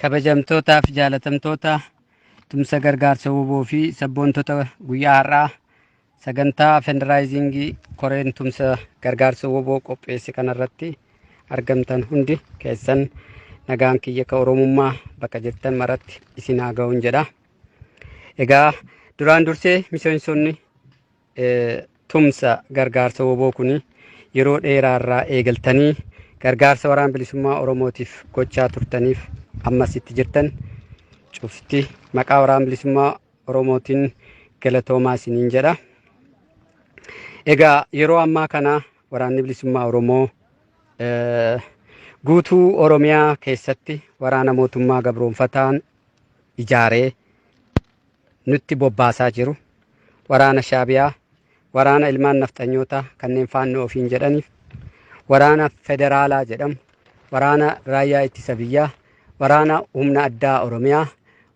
Kabajamtootaaf jaalatamtoota tumsa gargaarsa WBO fi sabboontota, guyyaa har'aa sagantaa fundraising koreen tumsa gargaarsa WBO qopheesse kanarratti argamtan hundi keessan, nagaan kiyya ka Oromummaa bakka jirtan maratti isin haa ga'uun jedha. Egaa duraan dursee miseensonni tumsa gargaarsa WBO kun yeroo dheeraarraa eegaltanii gargaarsa Waraana Bilisummaa Oromootiif gochaa turtaniif ammas itti jirtan cufti, maqaa Waraana Bilisummaa Oromootiin galatoomaa isiniin jedha. Egaa yeroo ammaa kana Waraanni Bilisummaa Oromoo guutuu Oromiyaa keessatti waraana mootummaa gabroonfataan ijaaree nutti bobbaasaa jiru, waraana Shaabiyaa, waraana ilmaan nafxanyootaa kanneen Faannoo ofiin jedhaniif, waraana federaalaa jedhamu, waraana raayyaa ittisa biyyaa, waraana humna addaa Oromiyaa,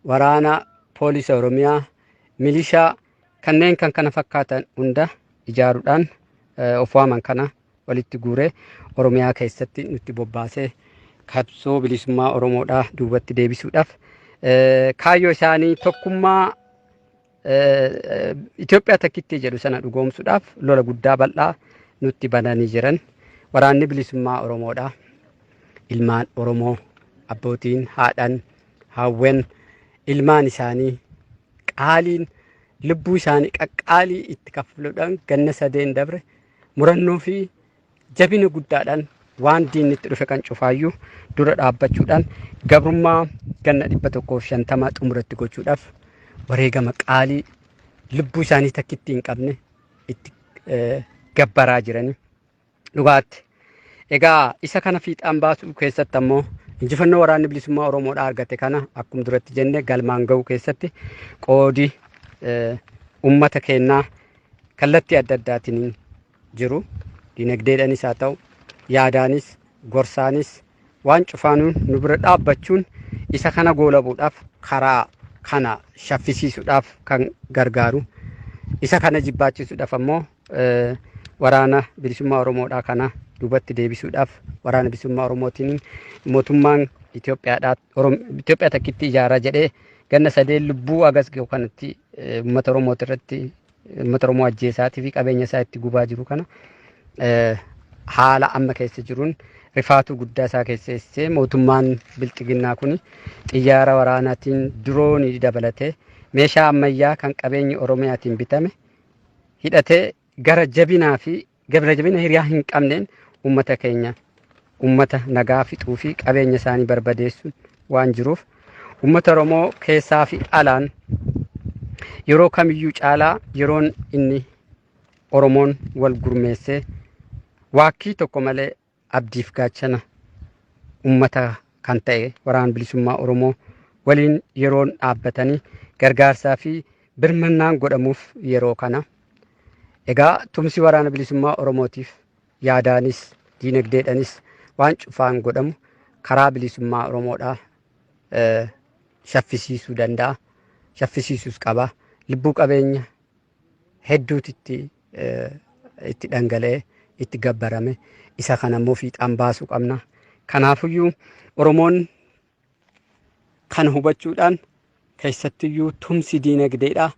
waraana poolisa Oromiyaa, milishaa, kanneen kan kana fakkaatan hunda ijaaruudhaan of waaman kana walitti guuree Oromiyaa keessatti nutti bobbaasee qabsoo bilisummaa Oromoodhaa duubatti deebisuudhaaf, kaayyoo isaanii tokkummaa Itoophiyaa takkitti jedhu sana dhugoomsuudhaaf lola guddaa bal'aa nutti bananii jiran. Waraanni Bilisummaa Oromoodhaa, ilmaan Oromoo, abbootiin, haadhan, haawwen ilmaan isaanii qaaliin lubbuu isaanii qaqqaalii itti kaffaluudhaan ganna 3n dabre murannoo fi jabina guddaadhaan waan diinni itti dhufe kan cufaayyuu dura dhaabbachuudhaan gabrummaa ganna 150 xumuratti gochuudhaaf wareegama qaalii lubbuu isaanii takkitti hin qabne itti gabbaraa jiranii dhugaatti. Egaa isa kana fiixaan baasuu keessatti ammoo injifannoo Waraanni Bilisummaa Oromoodhaa argate kana akkuma duratti jenne galmaan ga'uu keessatti qoodi uummata keenyaa kallattii adda addaatiin jiru. Dinagdeedhaanis haa ta'u, yaadaanis, gorsaanis, waan cufaanuun nu bira dhaabbachuun isa kana goolabuudhaaf, karaa kana shaffisiisuudhaaf kan gargaaru. Isa kana jibbaachisuudhaaf ammoo Waraana Bilisummaa Oromoodhaa kana duubatti deebisuudhaaf, Waraana Bilisummaa Oromootiin mootummaan Itoophiyaadhaa Itoophiyaa takkitti ijaaraa jedhee ganna 3n lubbuu agas gahu kanatti uummata Oromooti irratti, uummata Oromoo ajjeesaatii fi qabeenya isaa itti gubaa jiru kana haala amma keessa jiruun rifaatuu guddaa isaa keesseessee, mootummaan bilxiginnaa kun xiyyaara waraanaatiin, diroonii dabalatee meeshaa ammayyaa kan qabeenyi Oromiyaatiin bitame hidhatee gara jabinaa fi gara jabina hiriyaa hin qabneen uummata keenya, uummata nagaa fixuu fi qabeenya isaanii barbadeessuun waan jiruuf, uummata Oromoo keessaa fi alaan yeroo kamiyyuu caalaa yeroon inni Oromoon wal gurmeessee waakkii tokko malee abdiif gaachana uummata kan ta'e Waraana Bilisummaa Oromoo waliin yeroon dhaabbatanii gargaarsaa fi birmannaan godhamuuf yeroo kana. Egaa tumsi Waraana Bilisummaa Oromootiif yaadaanis, diinagdeedhanis, waan cufaan godhamu karaa bilisummaa Oromoodhaa shaffisiisuu danda'a. Shaffisiisuus qaba. Lubbuu qabeenya hedduutitti itti dhangala'ee itti gabbarame, isa kana immoo fiixaan baasuu qabna. Kanaafuyyuu Oromoon kana hubachuudhaan keessattiyyuu tumsi diinagdeedha.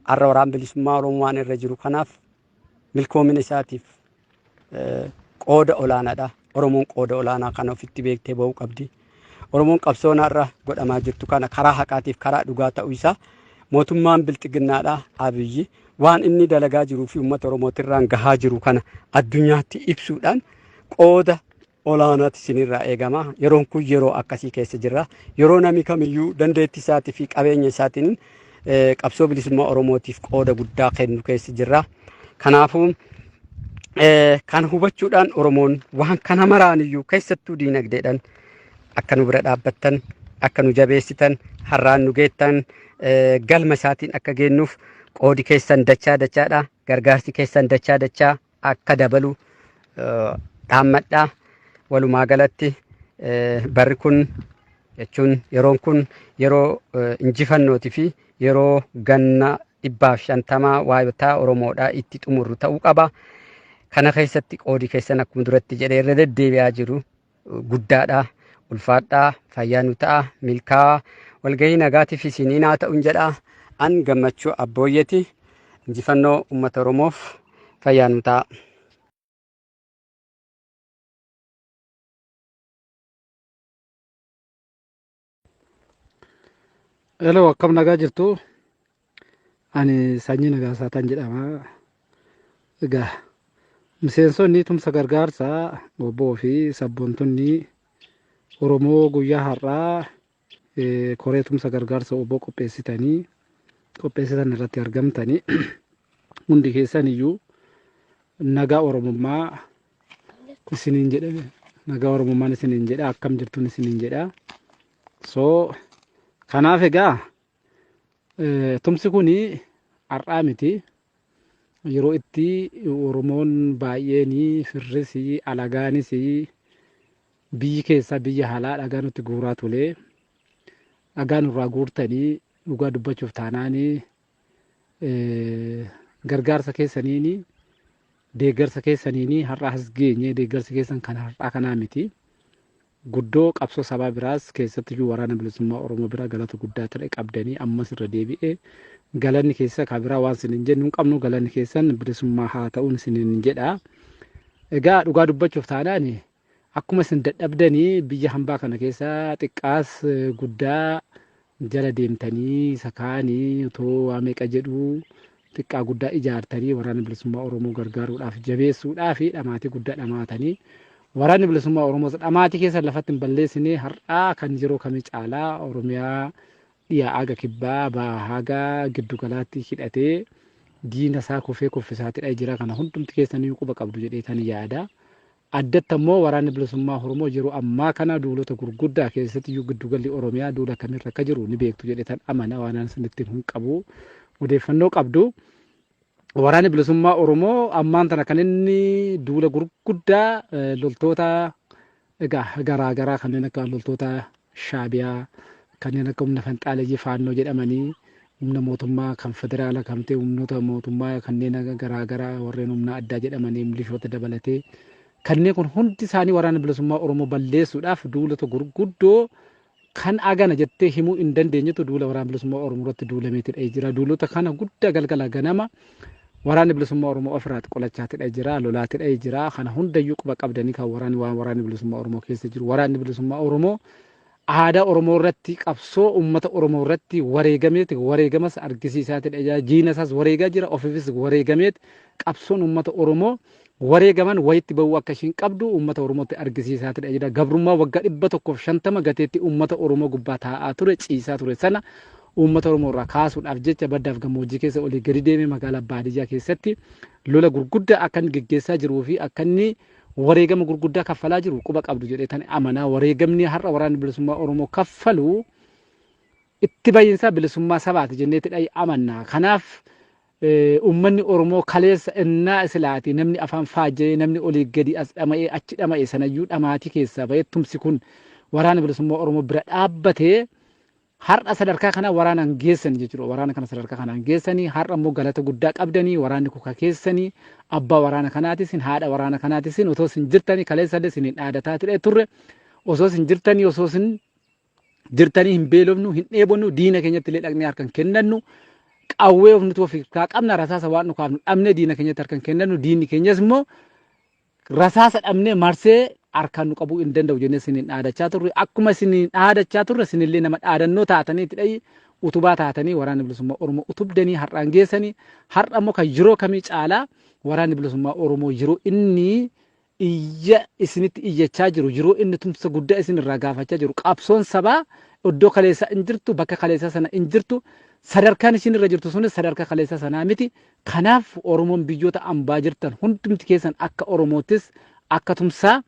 Har'a Waraana Bilisummaa Oromoo waan irra jiru kanaaf milkoomina isaatiif qooda olaanaadha. Oromoon qooda olaanaa kana ofitti beektee ba'uu qabdi. Oromoon qabsoon har'a godhamaa jirtu kana karaa haqaatiif karaa dhugaa ta'uu isaa mootummaan bilxiginnaadha Abiyyi waan inni dalagaa jiruu fi uummata Oromootirraan gahaa jiru kana addunyaatti ibsuudhaan qooda olaanaati isinirraa eegama. Yeroon kun yeroo akkasii keessa jirra. Yeroo namni kamiyyuu dandeettii isaatii fi qabeenya isaatiin qabsoo bilisummaa Oromootiif qooda guddaa kennu keessa jirra. Kanaafuu kan hubachuudhaan Oromoon waan kana maraaniyyuu keessattuu diinagdeedhaan akka nu bira dhaabbattan, akka nu jabeessitan, har'aan nu geettan galma isaatiin akka geennuuf qoodi keessan dachaa dachaadha. Gargaarsi keessan dachaa dachaa akka dabalu dhaammadha. Walumaa galatti barri kun, jechuun yeroon kun, yeroo injifannootii fi yeroo ganna 150 waayotaa Oromoodhaa itti xumurru ta'uu qaba. Kana keessatti qoodi keessan akkuma duratti jedhee irra deddeebi'aa jiru guddaadha. Ulfaadhaa, fayyaa nu ta'a, milkaa'aa, walgahii nagaatiif isiniin haa ta'un jedha. An Gammachuu Abbooyyeeti. Injifannoo uummata Oromoof fayyaa nu ta'a. Hello, akkam nagaa jirtu? Ani Sanyii Nagaasaataan jedhama. Egaa miseensonni tumsa gargaarsaa obbo fi sabboontonni Oromoo guyyaa har'aa koree tumsa gargaarsa obbo qopheessitanii qopheessitan irratti argamtanii hundi keessan iyyuu nagaa Oromummaa isiniin jedhe, nagaa Oromummaan isiniin jedha, akkam jirtuun isiniin jedha. So kanaaf egaa tumsi kun har'aa miti. Yeroo itti Oromoon baay'een firris alagaanis biyyi keessaa biyya alaa dhagaa nutti guuraa ture. Dhagaa nurraa guurtanii dhugaa dubbachuuf taanaan gargaarsa keessaniin deeggarsa keessaniin har'a as geenye. Deeggarsi keessan kan har'aa kanaa miti. Guddoo qabsoo sabaa biraas keessattiyyuu Waraana Bilisummaa Oromoo bira galata guddaa ta'e qabdanii ammas irra deebi'ee galanni keessa kan biraa waan isiniin jennu hin qabnu, galanni keessan bilisummaa haa ta'uun isiniin jedha. Egaa dhugaa dubbachuuf taanaan akkuma isin dadhabdanii biyya hambaa kana keessa xiqqaas guddaa jala deemtanii isa kaanii otoo waa meeqa jedhuu xiqqaa guddaa ijaartanii Waraana Bilisummaa Oromoo gargaaruudhaaf jabeessuudhaaf dhamaatii guddaa dhamaatanii Waraanni Bilisummaa Oromoos dhamaatii keessan lafatti hin balleessine. Har'aa kan yeroo kamii caalaa Oromiyaa dhiyaa haga kibbaa, bahaa haga giddu galaatti hidhatee diina isaa kufee kuffisaatidha jira. Kana hundumti keessanii quba qabdu jedhee tan yaada. Addatti ammoo Waraanni Bilisummaa Oromoo yeroo ammaa kana duulota gurguddaa keessatti iyyuu giddugalli Oromiyaa duula kamirra akka jiru ni beektu jedhee tan amana, waan an isinitti hin qabu odeeffannoo qabdu. Waraanni Bilisummaa Oromoo ammaan tana kan inni duula gurguddaa loltoota egaa garaa garaa kanneen akka loltoota Shaabiyaa, kanneen akka humna fanxaaleyyii Faannoo jedhamanii, humna mootummaa kan federaala kan ta'e, humnoota mootummaa kanneen garaa garaa warreen humna addaa jedhamanii milishoota dabalatee kanneen kun hundi isaanii Waraana Bilisummaa Oromoo balleessuudhaaf duulota gurguddoo kan agana jettee himuu hin dandeenyetu duula Waraana Bilisummaa Oromoo irratti duulameetidha jira. Duulota kana guddaa galgala ganama Waraanni Bilisummaa Oromoo ofirraati qolachaatidha jira, lolaatidha jira. Kana hundayyuu quba qabdanii kan waraanni waan Waraanni Bilisummaa Oromoo keessa jiru. Waraanni Bilisummaa Oromoo aadaa Oromoo irratti qabsoo uummata Oromoo irratti wareegameeti wareegamas argisiisaatidha jira. Jiina isaas wareegaa jira, ofiifis wareegameeti qabsoon uummata Oromoo wareegaman wayitti ba'uu akka ishiin qabdu uummata Oromootti argisiisaatidha jira. Gabrummaa waggaa 150 gateetti uummata Oromoo gubbaa taa'aa ture, ciisaa ture sana uummata Oromoo irraa kaasuudhaaf jecha baddaaf gammoojjii keessa olii gadi deemee magaalaa baadiyyaa keessatti lola gurguddaa akka inni geggeessaa jiruu fi akka inni wareegama gurguddaa kaffalaa jiru quba qabdu jedhee tan amanaa. Wareegamni har'a Waraanni Bilisummaa Oromoo kaffalu itti bahiinsa bilisummaa sabaati jenneeti dhayi amanna. Kanaaf uummanni Oromoo kaleessa innaa isilaati namni afaan faajja'ee, namni olii gadi as dhama'ee achi dhama'e sanayyuu dhamaatii keessaa bahee tumsi kun Waraana Bilisummaa Oromoo bira dhaabbatee har'a sadarkaa kana waraanaan geessan jechuudha. Waraana kana sadarkaa kanaan geessanii har'a immoo galata guddaa qabdanii. Waraanni kuka keessanii, abbaa waraana kanaatis, haadha waraana kanaatis otoo isin jirtanii kaleessallee isin hin dhaadataa ture turre, osoo isin jirtanii, osoo isin jirtanii hin beelofnu, hin dheebonnu, diina keenyatti illee dhaqnee harka hin kennannu. Qawwee of nuti of harkaa qabna, rasaasa waan nu kaafnu dhabnee diina keenyatti harka hin kennannu, diinni keenyas immoo rasaasa dhabnee marsee harkaan nu qabuu hin danda'u jennee isiniin dhaadachaa turre. Akkuma isiniin dhaadachaa turre isinillee nama dhaadannoo taatanii itti dhayi utubaa taatanii Waraanni Bilisummaa Oromoo utubdanii har'aan geessanii. Har'a immoo kan yeroo kamii caalaa Waraanni Bilisummaa Oromoo yeroo inni iyya isinitti iyyachaa jiru, yeroo inni tumsa guddaa isin irraa gaafachaa jiru, qabsoon sabaa iddoo kaleessaa hin jirtu, bakka kaleessaa sana hin jirtu, sadarkaan isin irra jirtu sunis sadarkaa kaleessaa sanaa miti. Kanaaf Oromoon biyyoota ambaa jirtan hundumti keessan akka Oromoottis akka tumsaa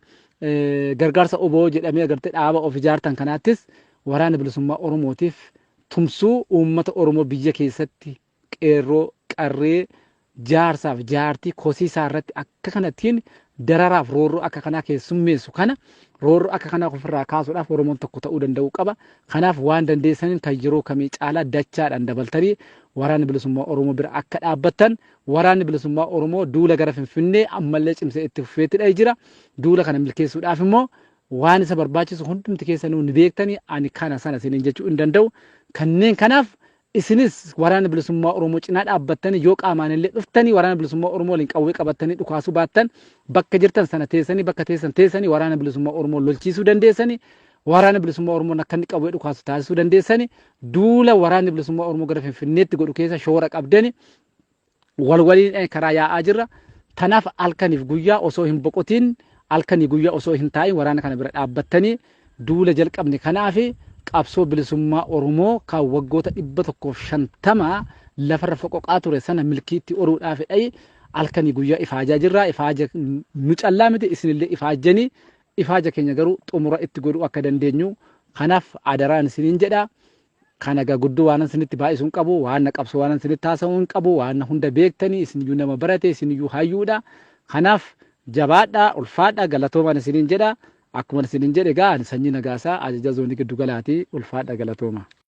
gargaarsa oboo jedhamee agartee dhaaba of ijaartan kanaattis Waraana Bilisummaa Oromootiif tumsuu, uummata Oromoo biyya keessatti qeerroo, qarree, jaarsaaf jaartii kosii isaa irratti akka kanattiin dararaaf roorroo akka kanaa keessummeessu kana, roorroo akka kanaa ofirraa kaasuudhaaf Oromoon tokko ta'uu danda'uu qaba. Kanaaf waan dandeessaniin kan yeroo kamii caalaa dachaadhaan dabaltanii Waraana Bilisummaa Oromoo bira akka dhaabbattan. Waraanni Bilisummaa Oromoo duula gara Finfinnee ammallee cimsee itti fufeetti jira. Duula kana milkeessuudhaaf immoo Waan isa barbaachisu hundumti keessanuu ni beektanii, ani kana sana isiniin jechuu hin danda'u. Kanneen kanaaf isinis Waraana Bilisummaa Oromoo cinaa dhaabbattanii, yoo qaamaan illee dhuftanii Waraana Bilisummaa Oromoo waliin qawwee qabattanii dhukaasuu baattan, bakka jirtan sana teessanii, bakka teessan teessanii Waraana Bilisummaa Oromoo lolchiisuu dandeessanii, Waraana Bilisummaa Oromoo akka inni qawwee dhukaasu taasisuu dandeessanii, duula Waraanni Bilisummaa Oromoo gara Finfinneetti godhu keessa shoora qabdani. Wal waliin karaa yaa'aa jirra. Tanaaf halkaniif guyyaa osoo hin boqotiin, halkanii guyyaa osoo hin taa'in waraana kana bira dhaabbattanii duula jalqabne kanaaf, qabsoo bilisummaa Oromoo kan waggoota 150 lafarra foqoqaa ture sana milkiitti oruudhaaf dhayi halkanii guyyaa ifaajaa jirra. Ifaaja nu callaa miti, isinillee ifaajjanii ifaaja keenya garuu xumura itti godhuu akka dandeenyu kanaaf adaraan isiniin jedha. Kana egaa guddoo waan isinitti baay'isuu hin qabu, waan na qabsoo waan isinitti haasa'uu hin qabu, waan hunda beektanii, isiniyyuu nama barate, isiniyyuu hayyuudha. Kanaaf jabaadhaa, ulfaadhaa, galatoomaan isiniin jedha. Akkuma isiniin jedhe egaa ani Sanyii Nagaasaa, ajaja zoonii giddu galaati. Ulfaadhaa, galatooma.